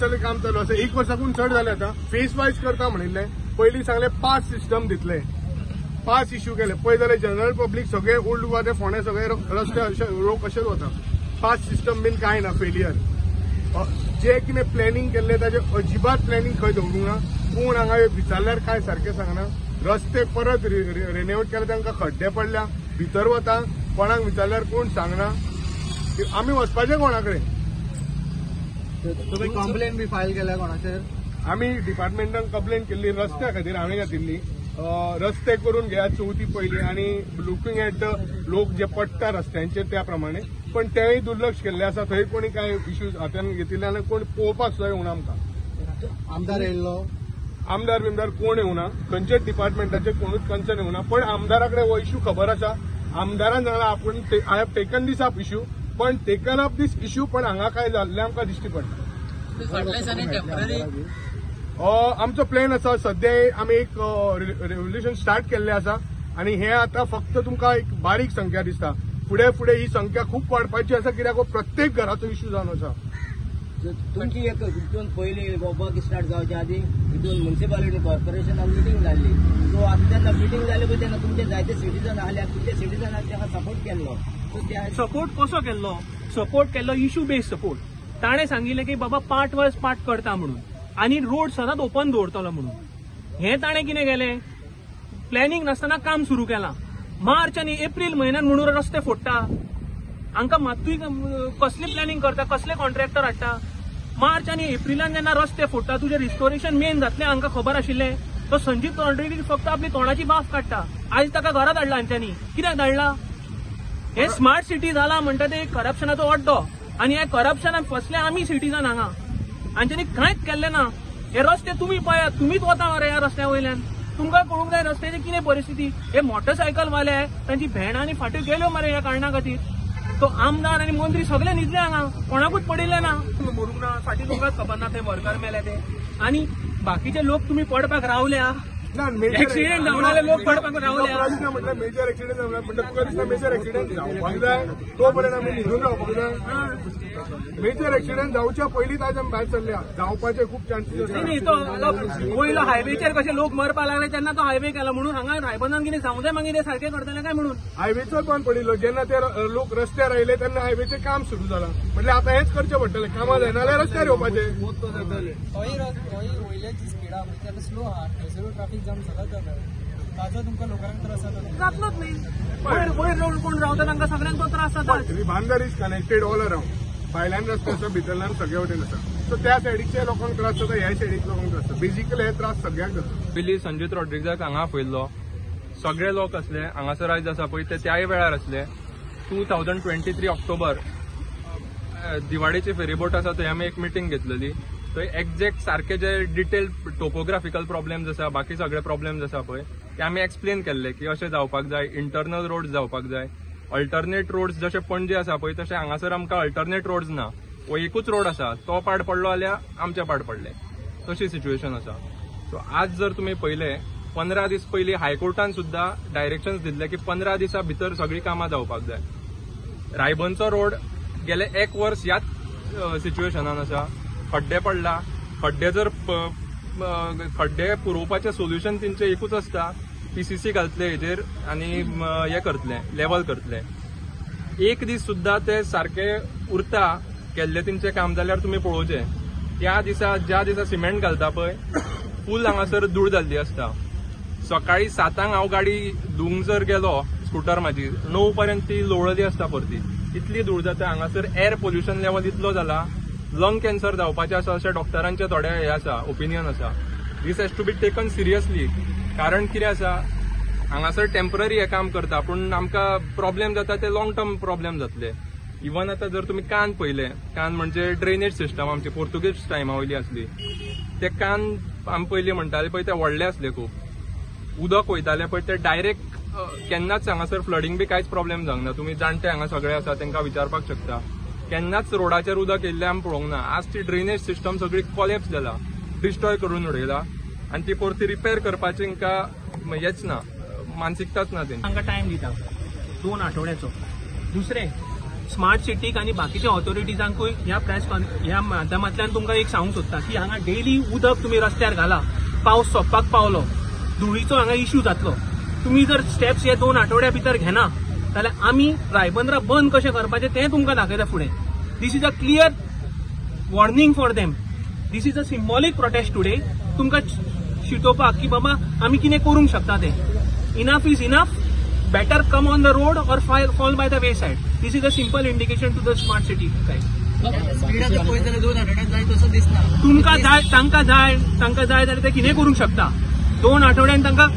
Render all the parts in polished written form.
काम चालू आसा. एक वर्साकून चड जालें आतां. फेज वायज करता म्हणिल्लें. पयलीं सांगलें पास सिस्टम दितले, पास इश्यू केले. पळय जाल्यार जनरल पब्लीक सगळे ओल्ड गोवा ते फोंडे सगळे रस्ते अशे लोक अशेच वता. पास सिस्टम बीन कांय ना, फेलियर. जे कितें प्लॅनिंग केल्लें ताजें अजिबात प्लॅनिंग खंय दवरूंक ना. कोण हांगा विचारल्यार कांय सारकें सांगना. रस्ते परत रिनोवेट केले, तांकां खड्डे पडल्या, भितर वता. कोणाक विचारल्यार कोण सांगना. आमी वचपाचें कोणा कडेन? तुमी कंप्लेन बी फायल केल्या कोणाचेर? आमी डिपार्टमेंटान कंप्लेन केल्ली रस्त्या खातीर. हांवें घातिल्ली रस्ते करून घेयात चवथी पयलीं आनी लुकींग एट the लोक जे पडटा रस्त्यांचेर त्या प्रमाणे. पण तेंय दुर्लक्ष केल्लें आसा. थंय कोणी कांय इश्यूज हातान घेतिल्ले आनी कोण पळोवपाक सुद्दां येवना आमकां. आमदार येयल्लो? आमदार बिमदार कोण येवना, खंयच्याच डिपार्टमेंटाचे कोणूच कन्सर्न येवना. पण आमदारा कडेन हो इश्यू खबर आसा. आमदारान सांगलां आपूण I have taken this up issue, पण टेकन अप दीस इश्यू पण हांगा काय जाल्लें आमकां दिश्टी पडटा. आमचो प्लॅन आसा. सद्या आमी एक रेव्होल्युशन स्टार्ट केल्लें आसा आनी हें आतां फक्त तुमकां एक बारीक संख्या दिसता. फुडें फुडें ही संख्या खूब वाडपाची आसा, कित्याक हो प्रत्येक घराचो इश्यू जावन आसा. तुमची एक हितून पयलीं वर्क स्टार्ट जावच्या आदी हितून म्युनिसिपालिटी कॉर्पोरेशनान मिटींग जाल्ली. सो आतां जेन्ना मिटींग जाली पळय तेन्ना तुमचे जायते सिटीजन आहले, तुमच्या सिटीजनान ताका सपोर्ट केल्लो. सपोर्ट कसो केल्लो? सपोर्ट केल्लो इशू बेस्ड सपोर्ट. ताणें सांगिल्लें की बाबा पार्ट वायज पार्ट करता म्हणून आनी रोड सदांच ओपन दवरतलो म्हणून. हें ताणें कितें केलें, प्लॅनिंग नासतना काम सुरू केलां. मार्च आनी एप्रील म्हयन्यान म्हणून रस्ते फोडटा. हांकां मात्तूय कसलें प्लॅनिंग करता, कसले कॉन्ट्रॅक्टर हाडटा. मार्च आनी एप्रिलान जेन्ना रस्ते फोडटा तुजें रिस्टोरेशन मेन जातलें हांकां खबर आशिल्लें. तो संजीत रॉड्रिगीज फक्त आपली तोंडाची वाफ काडटा. आयज ताका घरा धाडला हांच्यांनी. कित्याक धाडला? हे स्मार्ट सिटी जाला म्हणटा ते करप्शनाचो अड्डो आनी ह्या करप्शनान फसले आमी सिटीजन हांगा. हांच्यांनी कांयच केल्लें ना. हे रस्ते तुमी पळयात, तुमीच वता मरे ह्या रस्त्या वयल्यान, तुमकां कळूंक जाय रस्त्याची कितें परिस्थिती. हे मोटरसायकल वाले तांची भेंडां आनी फाट्यो गेल्यो मरे ह्या कारणा खातीर. तो आमदार आनी मंत्री सगळे न्हिदले हांगा, कोणाकूच पडिल्लें ना. मरूंक ना फाटीं तुमकांच खबर ना थंय वर्कर मेले ते. आनी बाकीचे लोक तुमी पडपाक रावल्या, एक्सिडेंट जावन लोक पडपाक रावल्या. प्रश्न म्हटल्यार मेजर एक्सिडेंट जावना म्हणटा तुका दिसता मेजर एक्सिडेंट जावपाक जाय तो पर्यंत आमी न्हिदून रावपाक जाय. मेजर एक्सिडेंट जावच्या पयलींच आज आमी भायर सरल्या, जावपाचे खूब चान्सीस आसा. न्ही, तो वयलो हायवेचेर कशे लोक मरपाक लागले तेन्ना तो हायवे केला म्हणून हांगा रायबंदान कितें जावं जाय मागीर ते सारकें करतले काय म्हणून. हायवेचो बंद पडिल्लो जेन्ना ते लोक रस्त्यार आयले तेन्ना हायवेचें काम सुरू जालां. म्हटल्यार आतां हेंच करचें पडटलें, कामां जायना जाल्यार रस्त्यार येवपाचें. स्लो आहा, थंयसर ट्राफीक जाम सदांच जाता, ताजो तुमकां लोकांक त्रास जाता. जातलोच न्ही, वयर वयर रोड कोण रावता तांकां सगळ्यांक तो त्रास जाता. Ribandar is connected all around, भायल्यान रस्ते आसा, भितरल्यान सगळे वटेन आसा. सो त्या सायडीचे लोकांक त्रास जाता, ह्या सायडीक लोकांक त्रास जाता. बेजिकली हे त्रास सगळ्यांक जाता. पयलीं संजीत रॉड्रिग्जाक हांगा आपयल्लो, सगळे लोक आसले हांगासर. आयज आसा पळय ते त्याय वेळार आसले. 2023 ऑक्टोबर दिवाळेची फेरीबोट आसा थंय आमी एक मिटींग घेतलेली. थंय एक्झॅक्ट सारके जे डिटेल टोपोग्राफिकल प्रॉब्लेम्स आसा, बाकी सगळे प्रॉब्लेम्स आसा पळय ते आमी एक्सप्लेन केल्ले की अशें जावपाक जाय, इंटरनल रोड्स जावपाक जाय, अल्टरनेट रोड्स जशे पणजे आसा पळय तशें हांगासर आमकां अल्टरनेट रोड्स ना. हो एकूच रोड आसा, तो पाड पडलो जाल्यार आमचे पाड पडले, तशी सिच्युएशन आसा. सो आज जर तुमी पळयलें 15 दीस पयलीं हायकोर्टान सुद्दां डायरेक्शन्स दिल्ले की 15 दिसां भितर सगळीं कामां जावपाक जाय. रायबंदचो रोड गेले एक वर्स ह्याच सिच्युएशनान आसा. खड्डे पडला, खड्डे जर खड्डे पुरोवपाचें सोल्युशन तेंचें एकूच आसता, पीसीसी घालतले हेजेर आनी हें करतले, लेवल करतले. एक दीस सुद्दां ते सारके उरता केल्लें तेंचें काम जाल्यार तुमी पळोवचें त्या दिसा, ज्या दिसा सिमेंट घालता पळय फूल हांगासर धूळ जाल्ली आसता. सकाळी 7 हांव गाडी धुवंक जर गेलो स्कुटर म्हाजी 9 पर्यंत ती लोळली आसता परती, इतली धूळ जाता हांगासर. एअर पोल्युशन लेवल इतलो जाला, लंग कॅन्सर जावपाचें आसा अशें डॉक्टरांचे थोडे हे आसा, ओपिनियन आसा. This has to be taken seriously. कारण कितें आसा, हांगासर टेम्पररी हें काम करता पूण आमकां प्रॉब्लेम जाता ते लॉंग टर्म प्रॉब्लेम जातले. इवन आतां जर तुमी कान पळयले, कान म्हणजे ड्रेनेज सिस्टम आमची पोर्तुगीज टायमा वयली आसली. ते कान आमी पयलीं म्हणटाले पळय ते व्हडले आसले, खूब उदक वयताले पळय ते डायरेक्ट केन्नाच हांगासर फ्लडींग बी कांयच प्रॉब्लेम जावंक ना. तुमी जाणटे हांगा सगळे आसा तांकां विचारपाक शकता. केन्नाच रोडाचेर उदक येयल्लें आमी पळोवंक ना. आज ती ड्रेनेज सिस्टम सगळी कोलॅप्स जाला, डिस्ट्रॉय करून उडयला आनी ती परती रिपेर करपाची तांकां हेच ना, मानसिकताच ना तेंची. तांकां टायम दिता 2 आठवड्याचो. दुसरें, स्मार्ट सिटीक आनी बाकीच्या ऑथॉरिटीजांकूय ह्या प्रेस ह्या माध्यमांतल्यान तुमकां एक सांगूंक सोदता की हांगा डेली उदक तुमी रस्त्यार घाला, पावस सोंपपाक पावलो, धुळीचो हांगा इश्यू जातलो. तुमी जर स्टेप्स हे 2 आठवड्या भितर घेना जाल्यार आमी रायबंदरा बंद कशें करपाचें तें तुमकां दाखयता फुडें. This is a clear warning for them. This is a symbolic protest today. तुमकां शिटोवपाक की बाबा आमी कितें करूंक शकता तें. Enough is enough. Better come on the road or fall by the wayside. This is a simple indication to the smart city guys. तुमकां जाय, तांकां जाय, तांकां जाय जाल्यार ते कितें करूंक शकता. 2 आठवड्यान तांकां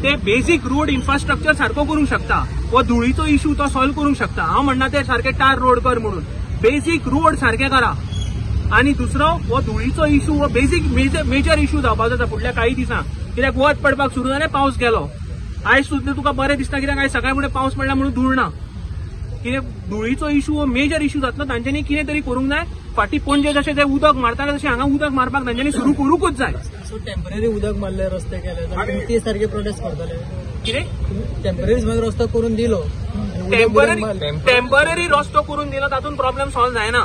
ते बेसीक रोड इन्फ्रास्ट्रक्चर सारको करूंक शकता. हो धुळीचो इशू तो सॉल्व करूंक शकता. हांव म्हणना ते सारके टार रोड कर म्हणून, बेसीक रोड सारके करा. आनी दुसरो हो धुळीचो इशू हो बेसीक मेजर इशू जावपाचो आसा फुडल्या काही दिसांक. कित्याक वत पडपाक सुरू जालें, पावस गेलो. आयज सुद्दां तुका बरें दिसता कित्याक आयज सकाळी फुडें पावस पडला म्हणून धूळ ना. कितें धुळीचो इशू हो मेजर इशू जातलो. तांच्यांनी कितें तरी करूंक जाय. फाटीं पणजे जशें ते उदक मारताले तशें हांगा उदक मारपाक तांच्यांनी सुरू करूंकूच जाय. सो टेम्पररी उदक मारले, रस्ते केले, ते सारके प्रोटेस्ट करतले. कितें टेम्पररी रस्तो करून दिलो, टेम्पररी रस्तो करून दिलो तातूंत प्रॉब्लेम सॉल्व जायना.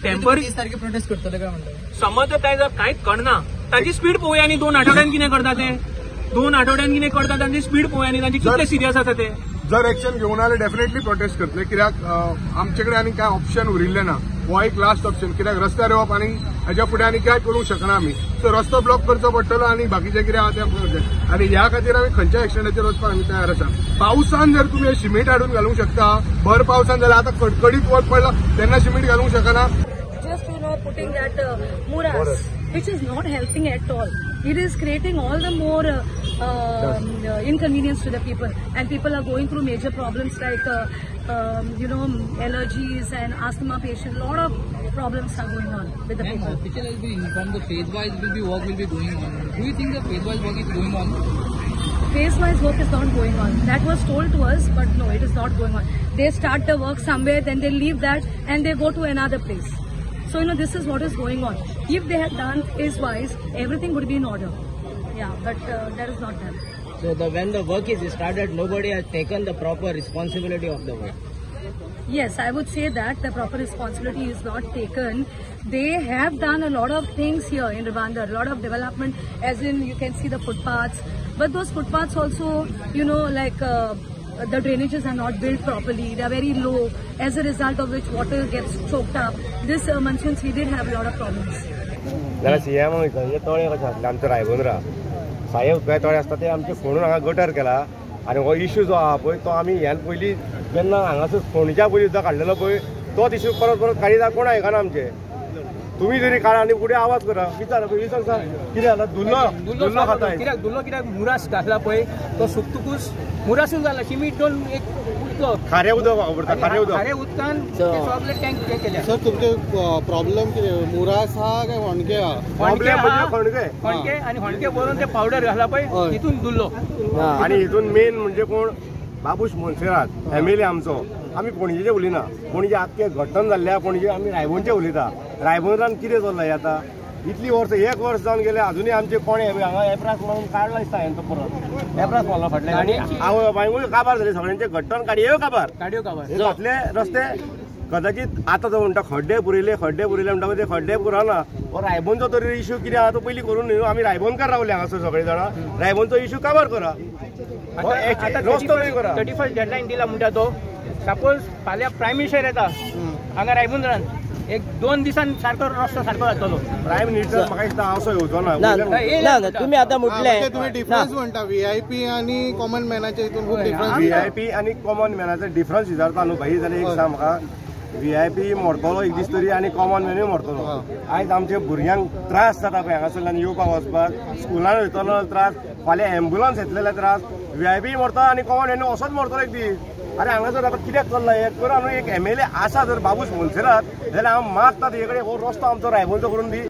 टेम्पररी सारके प्रोटेस्ट करतले काय म्हणटा समज ते कांयच करना. तांची स्पीड पळोवया न्ही 2 आठवड्यान कितें करता ते. 2 आठवड्यान कितें करता तांची स्पीड पळोवया न्ही, तांची कितले सिरियस आसा ते. जर एक्शन घेवन जाल्यार डेफिनेटली प्रोटेस्ट करतले. कित्याक आमचे कडेन आनी कांय ऑप्शन उरिल्लें ना. हो एक लास्ट ऑप्शन. कित्याक रस्त्यार येवप आनी हाज्या फुडें आनी कांय करूंक शकना आमी. सो रस्तो ब्लॉक करचो पडटलो आनी बाकीचें कितें आहा तें करचें. आनी ह्या खातीर आमी खंयच्या एक्शनाचेर वचपाक आमी तयार आसा. पावसान जर तुमी सिमेंट हाडून घालूंक शकता, भर पावसान जाल्यार आतां कडकडीत वत पडला तेन्ना सिमेंट घालूंक शकना. Just you know, putting that muras, which is not helping at all. It is creating all the more inconvenience to the people, and people are going through major problems like you know, allergies and asthma patients. Lot of problems are going on with the people. Official has been informed the phase wise will be work will be going on. Do you think the phase wise work is going on? Phase wise work is not going on. That was told to us, but no, it is not going on. They start the work somewhere, then they leave that and they go to another place. So, you know, this is what is going on. If they had done phase-wise, everything would be in order. Yeah, but that is not done. So, when the work is started, nobody has taken the proper responsibility of the work. Yes, I would say that the proper responsibility is not taken. They have done a lot of things here in Ribandar, a lot of development, as in you can see the footpaths. But those footpaths also, you know, like the drainages are not built properly. They are very low, as a result of which water gets choked up. This monsoons we did have a lot of problems. जाल्यार CM थंय तळे कशें आसले आमच्या रायबंदरा साहेब काय तळे आसता ते आमचे फोंडून हांगा गटर केला. आनी हो इशू जो आहा पळय तो आमी ह्यान पयलीं जेन्ना हांगासर फोंडच्या पयलीं सुद्दां काडलेलो पळय तोच इशू परत परत काडीत कोण आयकना आमचे. तुम्ही जरी काडा आनी फुडें आवाज करा विचार विचार कितें जाला धुल्लो धुल्लो खाता कित्याक धुल्लो कित्याक मुरास घातला पळय तो सुकतकूच मुरासूच जाला शिमीट दोन एक उरलो खारें उदक वापरता खारें उदक खारें उदकान सगळे टँक हे केल्या. सर तुमचे प्रॉब्लेम कितें मुरास आहा काय होणके आहा? प्रॉब्लेम म्हणजे होणके होणके आनी होणके भरून ते पावडर घाला पळय तितून धुल्लो. आनी हितून मेन म्हणजे कोण बाबूश मोन्सेरात एमएलए आमचो. आमी पणजेचे उलयना, पणजे आख्खे घट्टण जाल्ले आहा. पणजे आमी रायबोनचे उलयता. रायबोनान कितें चल्लां आतां इतली वर्सां एक वर्स जावन गेले अजुनूय आमचे कोणे हांगा एप्रास मारून काडला दिसता हांवें तो परत एप्रास मारलो फाटल्यान आनी बांयगूय काबार जाली सगळ्यांचे घट्टण गाडयो काबार गाडयो काबार घातले रस्ते. कदाचित आतां तो म्हणटा खड्डे पुरयले खड्डे पुरयले म्हणटा ते खड्डे पुरना. हो रायबोनचो तरी इशू कितें आहा तो पयलीं करून न्हू. आमी रायबोनकार रावले हांगासर सगळे जाणां. रायबोनचो इशू काबार करा रस्तो तरी करा. 31 डेडलायन दिला म्हणटा तो सपोज फाल्यां प्रायम मिनिस्टर येता हांगा रायबोंदरान एक 2 दिसान सारको रस्तो सारको जातलो. प्रायम मिनिस्टर म्हाका दिसता हांव असो येवचो ना. तुमी आतां म्हटलें तुमी डिफरन्स म्हणटा व्हीआयपी आनी कॉमन मॅनाचे हितून खूब डिफरन्स. व्हीआयपी आनी कॉमन मॅनाचो डिफरन्स विचारता न्हू भाई जाल्यार एक सांग म्हाका व्हीआयपी मरतलो एक दीस तरी आनी कॉमन मॅनूय मरतलो. आयज आमच्या भुरग्यांक त्रास जाता पळय हांगासरल्यान येवपाक वचपाक स्कुलान वयतलो त्रास, फाल्यां एम्बुलन्स येतले त्रास. व्हीआयपी मरता आनी कॉमन मॅनूय असोच मरतलो एक दीस. अरे हांगासर आतां कित्याक चल्ला हें करा न्हू. एक एमएलए आसा जर बाबूश मोन्सेरात जाल्यार हांव मागता तेजे कडेन हो रस्तो आमचो रायबोनचो करून दी.